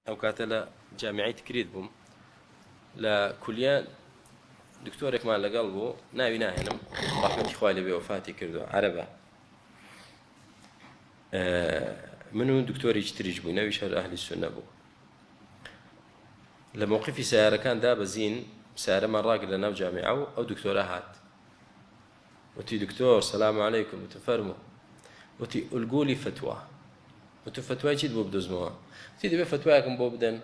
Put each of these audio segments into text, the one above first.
ئەو کاتە لە جامیعەی تکریت بووم لە کولیە دکتۆرێکمان لەگەڵ بوو ناوی ناهێنم ڕەحمەتی خوای لەبێ وەفاتی کردو عەرەبە من و دکتۆرێکی تریش بوو نەویش هەر ئەهلی سوننە بوو لە موقفی سیارەکان دابەزین سیارەمان ڕاگر لە ناو جامیعە و ئەو دکتۆرە هات وتی دکتۆر سلام علیکم وتم فەرموو وتی ئولگولی فتوا وتم فتوای چیت بۆ بدۆزمەوە وتی دەبێ فتوایەکم بۆ بدەن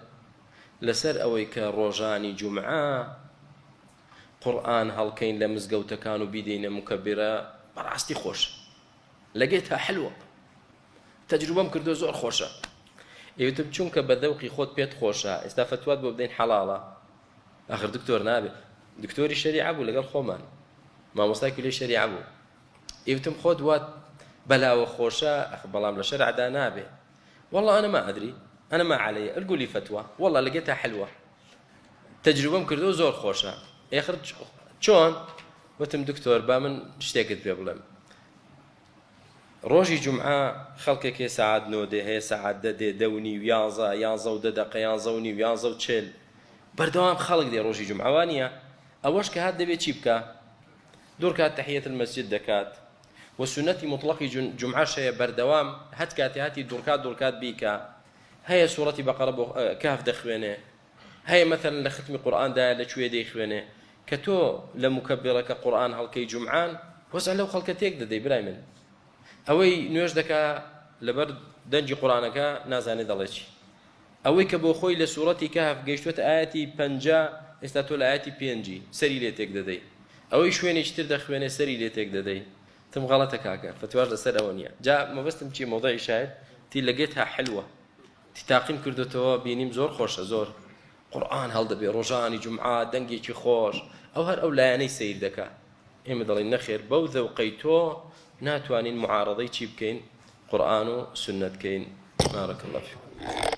لەسەر ئەوەی کە ڕۆژانی جومعە قورئان هەڵکەین لە مزگەوتەکان و بیدەینە مکەبرە بەڕاستی خۆش لەگەی تا حلوە تەجروبەم کردو زۆر خۆشە ئێوتم چونکە بە دەوقی خۆت پێت خۆشە ئێستا فتوات بۆ بدەین حەڵاڵە ئاخر دکتۆر نابێ دکتۆری شەریعە بوو لەگەڵ خۆمان مامۆستای کولی شەریعە بوو ئیوتم خۆت وات بەلاوە خۆشە ئەخ بەڵام لە شەرعدا نابێ والله أنا ما أدري أنا ما علي القوا لي فتوى والله لقيتها حلوة تجربەم کردو زۆر خۆشە ئێخر چۆن وتم دکتۆر با من شتێکت پێ بڵێم ڕۆژی جومعە خەڵکێک هەیە سەعات نۆ دێ هەیە سەعات دە دێ دە و نیو یانزە یانزە و دە دەقە یانزە و نیو یانزە و چل بەردەوام خەڵک دێ ڕۆژی جومعە وا نییە ئەوەش کە هات دەبێت چی بکە دوو ڕکات تحیة المسجد دەکات و سونەتی مطلقی جومعەش هەیە بەردەوام هەت کاتێ هاتی دوڕکات دوڕکات بیکە هەیە سوڕەتی بەقەرە بۆ کاف دەخوێنێ هەیە مەثەلەن لە ختمی قورئاندایە لە کوێ دەیخوێنێ کە تۆ لە مکەبیڕەکە قورئان هەڵکەی جومعان وەزع لەو خەڵکە تێک دەدەی برای من ئەوەی نوێژ دەکا لەبەر دەنگی قورئانەکە نازانێ دەڵێ چی ئەوەی کە بۆ خۆی لە سوڕەتی کەهف گەیشتوەتە ئایەتی 50 ئێستا تۆ لە ئایەتی پێنجی سەری لێ تێک دەدەی ئەوەی شوێنێکی تر دەخوێنێ سەری لێ تێک دەدەی تم غەڵەتە کاکە فتواش لەسەر ئەوە نییە جا مەبەستم چی مەوضوعی شاید تی لەگەتها حلوە تی تاقیم کردۆتەوە بینیم زۆر خۆشە زۆر قورئان هەڵدەبێ ڕۆژانی جومعە دەنگێکی خۆش ئەو هەر ئەو لایەنەی سەیر دەکا ئێمە دەڵێین نەخێر بەو زەوقەی تۆ ناتوانین معارەضەی چی بکەین قورئان و سوننەت کەین بارک الله فیکم.